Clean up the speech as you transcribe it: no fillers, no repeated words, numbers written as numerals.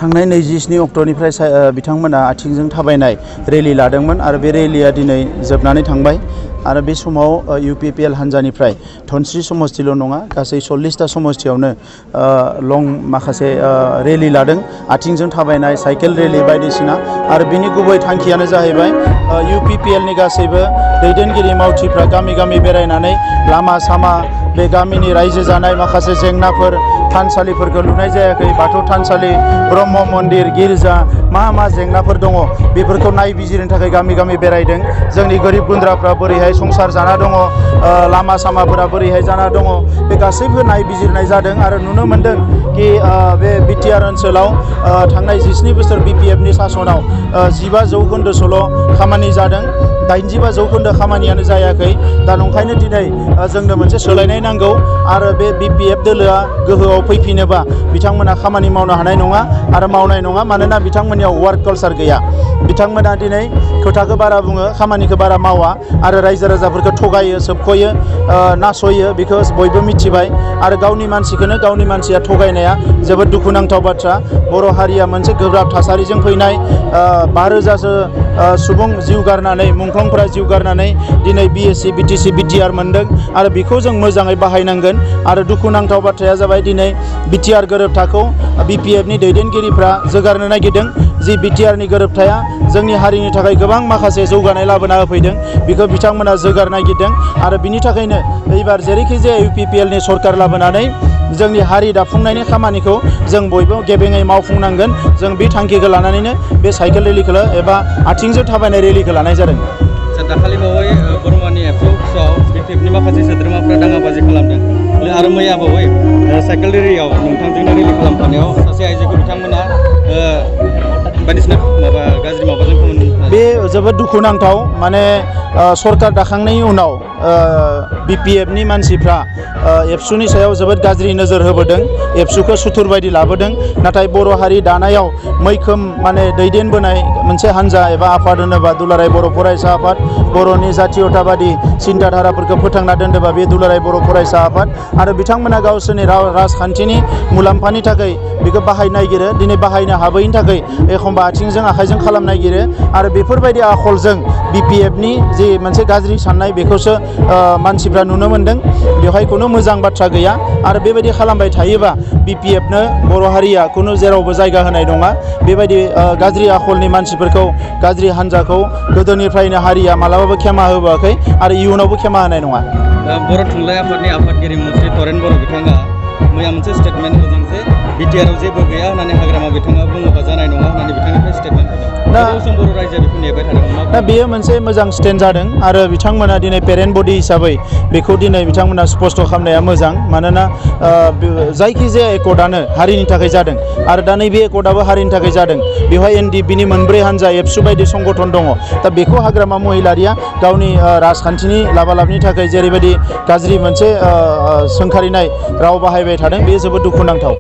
थांनाय 27 अक्ट'निफ्राय बिथांमोना आथिंजों थाबायनाय रेलि लादोंमोन आरो बे रेलिया दिनै जोबनानै थांबाय आरो बे समाव UPPL हान्जानिफ्राय धनस्रि समस्तिल' नङा गासै 40टा समस्तियावनो लं माखासे रेलि लादों आथिंजों थाबायनाय साइकेल रेलि बायदिसिना आरो बिनि गुबै थांखियानो जाहैबाय UPPLनि गासैबो दैदेनगिरि मावथिफ्रा गामि गामि बेरायनानै लामा सामा बे गामिनि रायजो जानाय माखासे जेंनाफोर थानसालिफोरखौ लुनाय जायाखै बाथौ थानसालि ब्रह्म मन्दिर गिर्जा मा जेंनाफोर दङ बेफोरखौ नायबिजिरनो थाखाय गामि गामि बेरायदों जोंनि गोरिब गुन्द्राफ्रा बोरैहाय संसार जाना दङ लामा सामाफोरा बोरैहाय जाना दङ बे गासैबो नायबिजिरनाय जादों आरो नुनो मोन्दों कि बे BTR ओनसोलाव थांनाय 17 बोसोर BPFनि सासनाव 15% खामानि जादों 85% खामानियानो जायाखै दा नंखायनो दिनै जोंनो मोनसे सोलायनाय नांगौ आरो बे BPF दोलोआ गोहोआव फैफिनोबा बिथांमोना खामानि मावनो हानाय नङा आरो मावनाय नङा मानोना बिथांमोननियाव वार्क कालचार गैया बिथांमोना दिनै खोथाखौ बारा बुङो खामानिखौ बारा मावा आरो रायजो राजाफोरखौ थगायो सोबख'यो नासयो बेखौ बयबो मिथिबाय आरो गावनि मानसिखौनो गावनि मानसिया थगायनाया जोबोद दुखुनांथाव बाथ्रा बर' हारिया मोनसे गोब्राब थासारिजों फैनाय 5,000सो सुबुं जिउ गारनानै मुंख्लंफोरा जिउ गारनानै दिनै BSc BTC BTR मोन्दों आरो बेखौ जों मोजाङै बाहायनांगोन आरो दुखुनांथाव बाथ्राया जाबाय दिनै BTR गोरोबथाखौ BPFनि दैदेनगिरिफ्रा जोगारनो नागिरदों जि BTRनि गोरोबथाया जोंनि हारिनि थाखाय गोबां माखासे जौगानाय लाबोना होफैदों बेखौ बिथांमोना जोगार नागिरदों आरो बिनि थाखायनो एबार जेरैखिजाया UPPLनि सरकार लाबोनानै जोंनि हारि दाफुंनायनि खामानिखौ जों बयबो गेबेङै मावफुंनांगोन जों बे थांखिखौ लानानैनो बे साइकेल रेलिखौ एबा आथिंजों थाबायनाय रेलिखौ लानाय जादों दाखालि बावै बर'मानि एप्सआव BPFनि माखासे सोद्रोमाफ्रा दाङाबाजि खालामदों आरो मैया बावै साइकेल रेलियाव नोंथांजोंनो रेलि खालामफानायाव सासे आइजोखौ बिथांमोना बायदिसिना गाज्रि माबाजों बे जोबोद दुखुनांथाव माने सरकार दाखांनायनि उनाव BPFनि मानसिफ्रा एबसुनि सायाव जोबोद गाज्रि नोजोर होबोदों एबसुखौ सुथुर बायदि लाबोदों नाथाय बर' हारि दानायाव मैखोम माने दैदेनबोनाय मोनसे हान्जा एबा आफाद होनोबा दुलाराय बर' फरायसा आफाद बर'नि जातीयताबादि चिन्ताधाराफोरखौ फोथांना दोनोबा बे दुलाराय बर' फरायसा आफाद आरो बिथांमोना गावसोरनि राजखान्थिनि मुलाम्फानि थाखाय बेखौ बाहायनो नागिरो दिनै बाहायनो हाबैनि थाखाय एखमबा आथिंजों आखाइजों खालामनो नागिरो आरो बेफोरबायदि आखलजों BPFनि जि मोनसे गाज्रि साननाय बेखौसो मानसिफ्रा नुनो मोन्दों बेवहाय खुनु मोजां बाथ्रा गैया आरो बेबायदि खालामबाय थायोबा BPFनो बर' हारिया खुनु जेरावबो जायगा होनाय नङा बेबायदि गाज्रि आखलनि मानसिफोरखौ गाज्रि हान्जाखौ गोदोनिफ्रायनो हारिया मालाबाबो क्षमा होबोआखै आरो इयुनावबो क्षमा होनाय नङा बर' थुनलाइ आफादनि आफादगिरि मुस्रि तरेन बर' बिथाङा मैया मोनसे स्टेटमेन्ट होदों जे BTRआव जेबो गैया होननानै हाग्रामा बिथाङा बुङोबा जानाय नङा होननानै बिथांनिफ्राय स्टेटमेन्ट होदों बर' रायजोआ बेखौ नेबाय थादों दा बेयो मोनसे मोजां स्टेन्ड जादों आरो बिथांमोना दिनै पेरेन्ट बडि हिसाबै बेखौ दिनै बिथांमोना स्पष्ट खालामनाया मोजां मानोना जायखिजाया एकर्डआनो हारिनि थाखाय जादों आरो दा नैबे एकर्डआबो हारिनि थाखाय जादों बेवहाय NDPनि मोनब्रै हान्जा एबसु बायदि संगठन दङ दा बेखौ हाग्रामा महिलारिया गावनि राजखान्थिनि लाबालाबनि थाखाय जेरैबायदि गाज्रि मोनसे सोंखारिनाय राव बाहायबाय थादों बेयो जोबोद दुखुनांथाव